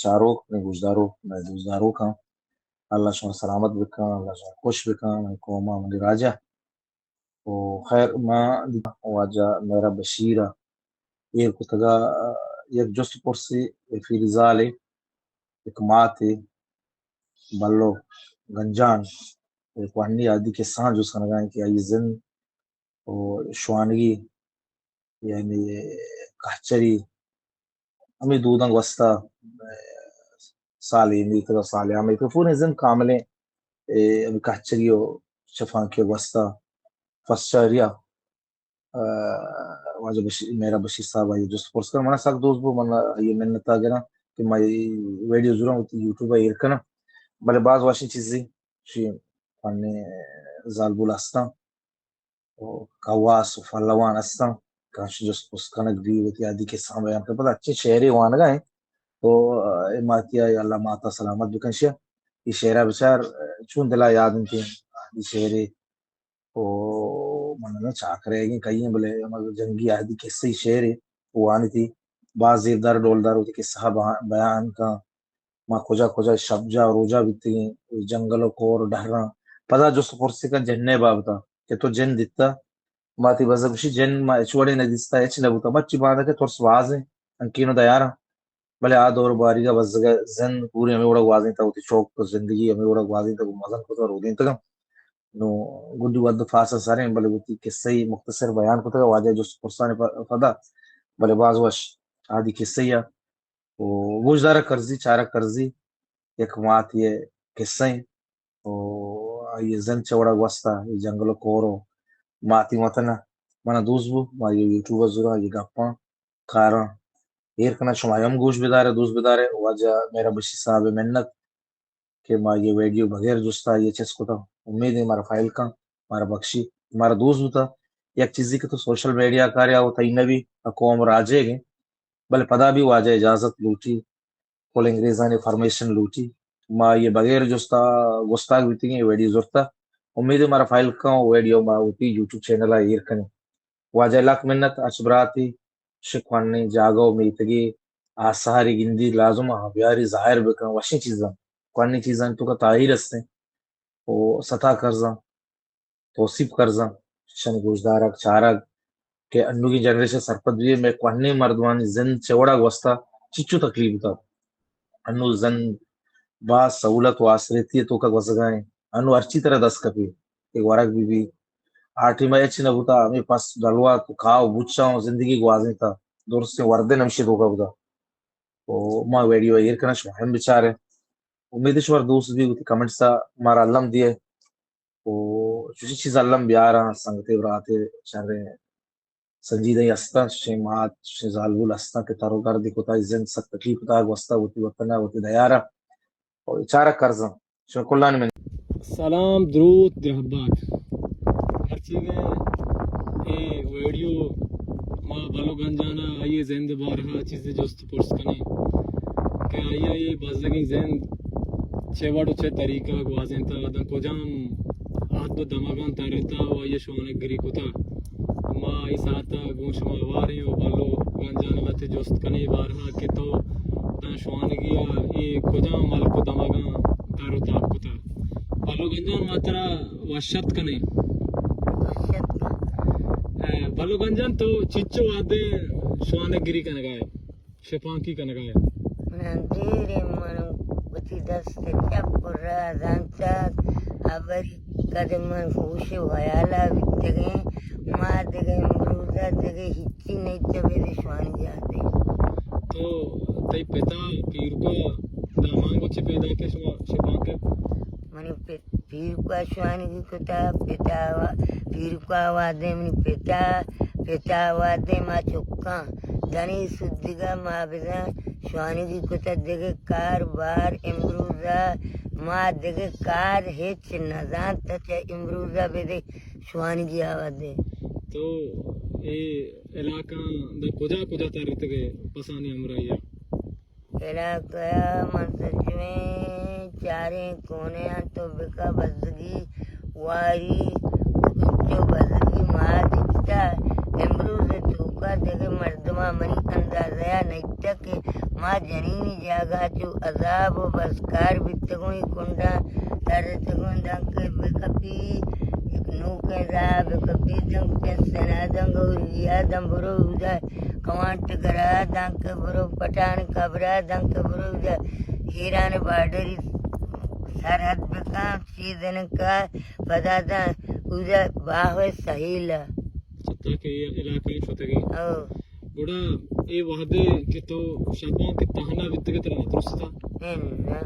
چاروک، مئے گوشداروک، مئے دوستداروکاں، اللہ شما سلامت بکن، اللہ شما خوش بکن، منی قوم ءَ، منی راج ءَ۔ او خیر، ما واجہ مہراب بشیر ءَ ایر کتگ ءَ یک جست پرسے، یک پیری زالے، یک ماتے، بلو گنجان، یک کوہنی عہدی کسہاں جست کنگا ایں کہ آئی زند و شوانگی، یعنی کہچری، ہمے دوداں گوستا، سالے میتگ ءَ سالے آ میتگ ءَ پوریں زند کاملیں، اے، ہمے کہچری و شفانکی ءَ گوستا، پسچاری ءَ، آ، واجہ بشیر، مہراب بشیر صاحب آئی جست پرس کن، منا سک دوست بو، من آئی منت ءَ گراں کہ ما اے ویڈیو زوراں وتی یوٹیوب ءَ ایر کناں، بلے باز وشیں چیزے، شی پنے زالبول ہستاں۔ و کواس و پہلوان ہستاں، کاش جست پرس کنگ بی، وتی عہدی کسہاں بیان کن۔ پدا اچیں شعرے وانگا ایں، تو اے ماتی ءَ اللہ ماتا سلامت بکن شیا۔ اے شعرا بچار، چون دلا یاد انت، عہدی شعرے، او من نہ چاکرے گیں کئی ایں، بلے ہما جنگی عہدی کسہی شعرے وانتی، باز زیبدار ڈولدار وتی کسہ ءَ بیان کن۔ ما کجا کجا شپ جا و روجا بیتگیں، جنگل و کور و ڈہراں۔ پدا جست و پرسے کن جن ءِ بابت ءَ کہ تو جن دیتا؟ ماتی بزگ گوشی، جن ما ہچ وڑے نہ دیستا، ہچ نہ بوتا۔ مرچی باندا کہ ترس بازیں، ہنکین و دیاراں۔ بلے آ دور باریگا بزگ ءِ زند پوری ہمے وڑا گوازینتا، وتی چوک و زندگی ہمے وڑا گوازینتا، گوں مزن کتا رودینتگاں۔ نوں گڈی وھد و پاس ءَ سریں، بلے وتی کسہ ءَ مختصر بیان کتگ ءَ، واجہ جست پرسانی پ-، پدا، بلے باز وش عہدی کسہ ءَ۔ و گوشدارگ کرزی، چارگ کرزی، یک ماتے ءِ کسہ ایں۔ و آئی ءِ زند چہ وڑا گوستا، اے جنگل و کور و ماتی وطن ءَ۔ منا دوست بو، ما آئی ءَ یوٹیوب ءَ زوراں، آئی ءِ گپاں کاراں ایر کناں۔ شما ہم گوش بدارے، دوست بدارے۔ واجہ مہراب بشیر صاحب ءِ منت کہ ما یہ ویڈیو بغیر جستا یہ چست کتا۔ امید ہے مارا فائل کن، مارا بخشی، مارا دوست بوتا۔ یک چیزی کہ تو سوشل میڈیا کارے آ و تئی نبی، آ قوم راجے گے، بلے پدا بھی واجہ اجازت لوٹی، کل انگریزانی پرمیشن لوٹی۔ ما یہ بغیر جستا گستاگ بیتگیں، یہ ویڈیو زرتا۔ امید ہے مارا فائل کن، ویڈیو ما وتی یوٹیوب چینل آ ایر کنیں۔ واجہ لک منت، اچ براتی شکوانی جاگہ و میتگی آثاری گندی لازم آ بیاری ظاہر بکن، وشیں چیزاں، کوانی چیزاں تو کا تاہیر ہستیں و ستا کرزاں، توصیف کرزاں، شن گوشدارگ، چارگ کہ انوگی جنریشن سرپد بیئے، میں کوانی مردمانی زند چہ وڑا گوستا چچو تکلیف بوتا۔ انو زند باز سہولت و آسریتی ء توکا گوزگا ایں۔ انو ہرچی ترا دست کپی، ایک ورگ بی بی۔ آ ٹیم ء ہچ نہ بوتا، ہمیں پس ڈلوا کاو بچاں زندگی گوازینتا۔ درستیں وردن ہمشی توکا بوتا۔ و ما ویڈیو ایر کناں، شما ہم بچارے۔ امید شمار دوست بی، وتی کمنٹس ء مارا الم دیئے۔ و چوشی چیز الم بیاراں، سنگتے براتے شریں سنجیدہ ہستاں، چشیں مات، چشیں زالبول ہستاں کہ تر و گردی کتا، زند سک تکلیف کتا، گوستا وتی وطن ء، وتی دیار ء، و چارگ کرزاں۔ شما کلانی من۔ سلام، دروت، درہبات۔ ہرچی کہ اے ویڈیو ما بلو گنجان ء آئی زند بارہ ء چیزے جست پرس کنیں کہ آئی ء اے بزگیں زند چہ وڑ و چہ طریقہ گوازینتا، داں کجام عہد و دمگاں ترتا و آئی ء شوانگ گری کتا۔ ما اے ساعت ء گوں شما ہواریں و بلو گنجان ء وت جست کنیں بارہ ء کہ تو داں شوانگی ء اے کجام ملک و دمگاں تر و تاب کتا۔ بلو گنجان، ما ترا وش اتک کنیں۔ وش اتک۔ اے، بلو گنجان، تو چچو وہدے شوانگ گری کنگا ئے؟ شپانکی کنگا ئے؟ من دیر من وتی دست چپ و راہ زانتگ، ابری کد من ہوش و حیالا بیتگیں، ما دگہ امروزا دگہ ہچی نیت بید شوانی یادے۔ تو تئی پتا پیرکا دامانگو چہ پیداک شما شپانک؟ منی پت پیرکا شوانگی کتا، پتا وا-، پیرکا وہدے منی پتا، پتا وہدے ما چکاں دنی سدگا ما بزاں شوانگی کتا، دگہ کار بار امروزا ما دگہ کار ہچ نزانت، چہ امروزا بدے شوانگی آ وہدے۔ تو اے علاقہ دا کجا کجا ترتگے پسانی ہمراہیا؟ علاقہ ء من سرجمیں چاریں کونے آں، تو بکا بزگی واری، انچو بزگی ما دیتا، امروز تو دگہ مردماں منی اندازہ ءَ نئیتگ کہ ما جنینی جاگہ ءَ چو عذاب ءُ بزکار بیتگوں، اے کنڈاں ترتگوں، دانکہ بکپی، یک نوکیں راہ بکپی، دانکہ سنا دانکہ اوریا داں برو اودا کوانٹ گرا، دانکہ برو پٹان قبرا، دانکہ برو اودا ایران بارڈری سرحد بکن، چی دنکا پدا داں اودا باہوئے سہیلا۔ چہ تاکہ اے علاقہ ءَ شتگے۔ او۔ گڑا اے وہدے کہ تو شپاں کہ تہنا بیتگے ترا نہ ترستا؟ اناں۔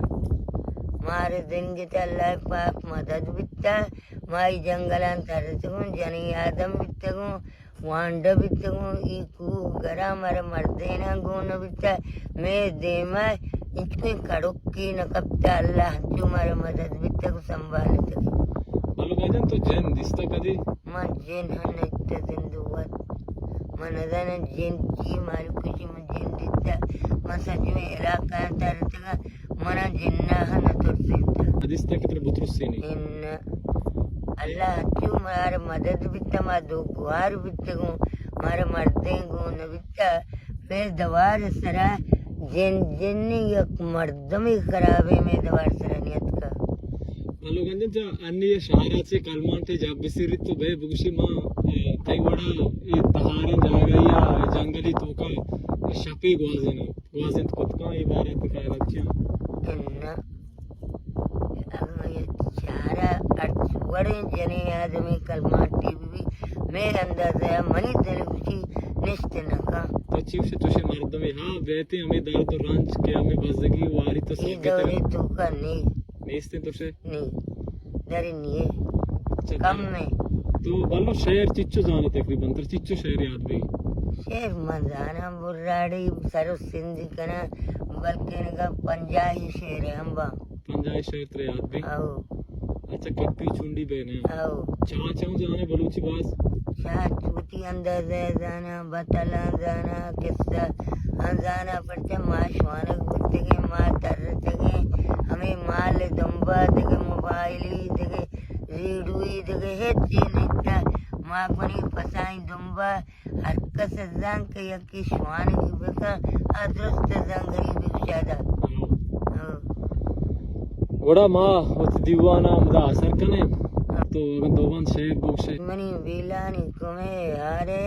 مارے زندگی ءَ اللہ پاک مدد بیتا، ما اے جنگلاں ترتگوں، جنی آدم بیتگوں، وانڈہ بیتگوں، اے کوہ گراں مارا مردیناں گون نہ بیتا، مئے دیما انچکیں کڑکے نہ کپتا، اللہ انچو مارا مدد بیتگ ءُ سنبھالتگ۔ بلو بھائی جان، تو جن دیستا کدی؟ من جن ہم نہ دیتا زندو وت۔ من نزاناں جن چی، مالو کشی من جن دیتا۔ من سجویں علاقہ ترتگا، منا جناں ہم نہ ترسینتا۔ دیستا کہ ترا بترسینی؟ اناں۔ اللہ انچو مارا مدد بیتا، ما دو گوار بیتگوں، مارا مردیں گون نہ بیتا۔ مئے دوار سرا جن، جن یک مردمے خرابیں مئے دوار سرا نیتکا۔ بلو گنجن جا انی شہرا چے کلمانٹے جب بسیری تو بے بگوشی ما، اے، تئی وڑا اے تہاریں جاگہ یا جنگلی توکا شپے گوازینا، گوازینت کتکاں، اے بارہ تو خیالات چیا؟ اناں۔ اگاں اے چارا ہرچ وڑیں جنیں آدمے کلمانٹی بہ بی، مئے اندازہ ءَ منی دل گوشی نشت نہ کن۔ تو چی گوشے، چوشیں مردمے ہا بیتیں ہمے درد ءُ رنج کہ ہمے بزگی واری تو اے سگتگ دورے توکا نی۔ نیستیں تو شے؟ نی۔ درے نیے۔ اچھا، کم در-، میں۔ تو بلو شعر چچو زانے تقریباً، تر چچو شعر یاد بی؟ شعر من زاناں براڑی سر ءُ سندھی کناں، بلکہ نگا پنجاہی شعر ہم با۔ پنجاہی شعر ترے یاد بی؟ او۔ اچھا، کپی چونڈی بینے؟ او۔ چاچاں زانے بلوچی باز؟ چاچ وتی اندازہ زاناں، بتلاں زاناں، قصہ آں زاناں، پرچہ ما شوانگ بوتگیں، ما ترتگیں، ہمے مال دمبا دگہ موبائلی دگہ ریڈوئی دگہ ہچ چی نیتا، ما گونی پسائیں دمبا ہر کس زان کہ یکے شوانگی بکن، آ درست زان غریبی گشادہ۔ ہو۔ گڑا ما وتی دیوان ءَ ہمدا آسر کنیں۔ تو اگاں دو بند شعر بگوشے۔ منی بیلانی کمے ہارے،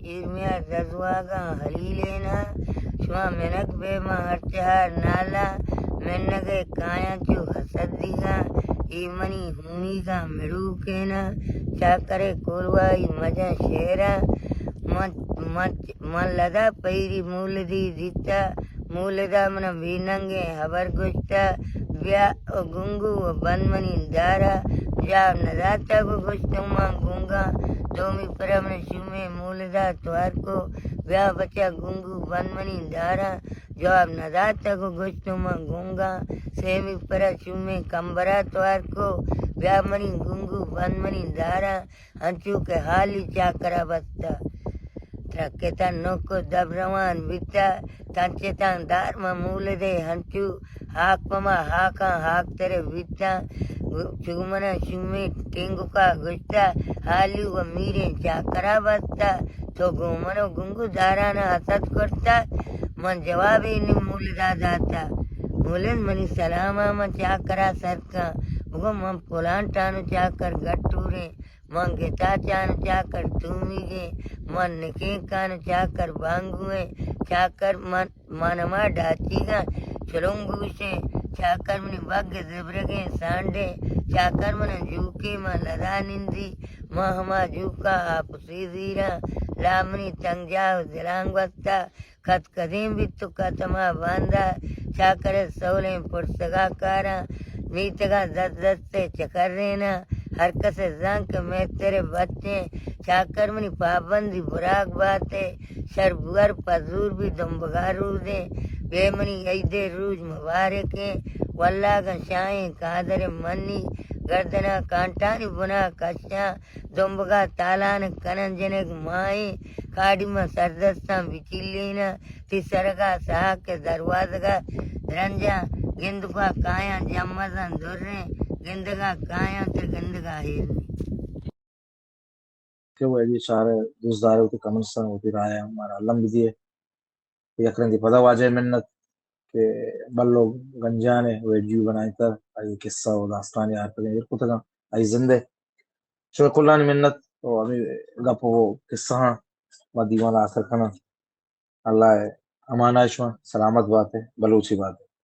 ایرمیا دزواگاں ہلیلینا، شما منک بے ما ہر چہار نالا، منگے کایاں چو حسد دیگاں، اے منی ہونیگاں مڑوکینا، چاکرے کولوائی مجن شعرا، من، من، من لدا پیری مولدی دیتا، مولدا من بیننگیں ہبر گوشتا، بیا او گنگو و بند منی دارا، جواب نداتا گو گوشتو من گنگا، دومی پرا من شومیں مولدا توار کو، بیا بچا گنگو بند منی دارا، جواب نداتا گو گوشتو من گنگا، سیمی پرا شومیں کمبرا توار کو، بیا منی گنگو بند منی دارا، انچو کہ حالی چاکرا بستہ۔ ترکتاں نوک و دب روان بیتہ، تنچتاں دار ماں مولدے انچو، ہاک پہ ما ہاکاں ہاک ترے بیتاں، چو منا شومیں ٹینگوکا گوشتہ، حالی و میریں چاکرا بستہ، تو گوں من و گنگو دارانا حسد کرتہ، من جوابے نی مولدا داتہ۔ مولد منی سلاما من چاکرا سر کن، بگو من پلان ٹانو چاکر گٹوریں، من گتاچان چاکر تومیگیں، من نکینکان چاکر بانگویں، چاکر من، من ہما ڈاچیگاں چلونگوشیں، چاکر منی بگ زبرگیں سانڈیں، چاکر من جوکے من لدا نندی، من ہما جوکا آپسی زیراں، لا منی تنگجاہ و دلانگوستا، کت کدیم بیت و کت ہما باندا، چاکر ء سولیں پرسگا کاراں، میتگا دست دست ء چکریناں، ہر کس ء زانک مہتر ء بچیں، چاکر منی پابندی براگ بات ء، شر بور پزور بی دمبگا رودیں، بے منی عید ء روچ مبارکیں، واللہ گاں شاہیں قادر منی، گردنا کانٹانی بنا کشاں، دمبگا تالان کنن جنک ماہیں، کاڈی من سردستاں بچلیناں، تی سرگا ساک دروازگا درنجاں، گندگا کایاں جمزاں دریں، گندگا کایاں تر گندگا ہیریں۔ کہ ویڈیو چارے، دوست دارے، وتی کمنٹس، وتی رائے مارا الم بدیے۔ یک رندی پدا واجہ منت کہ بلو گنجان ءِ ویڈیو بنائینتہ، آئی قصہ و داستان یار کتگاں، آئی زندے۔ شمئے کلانی منت و ہمیں گپ و قصہ ہاں ما دیوان آخر کناں۔ اللہ ءِ امان ءَ شما سلامت باتے، بلوچی باتے۔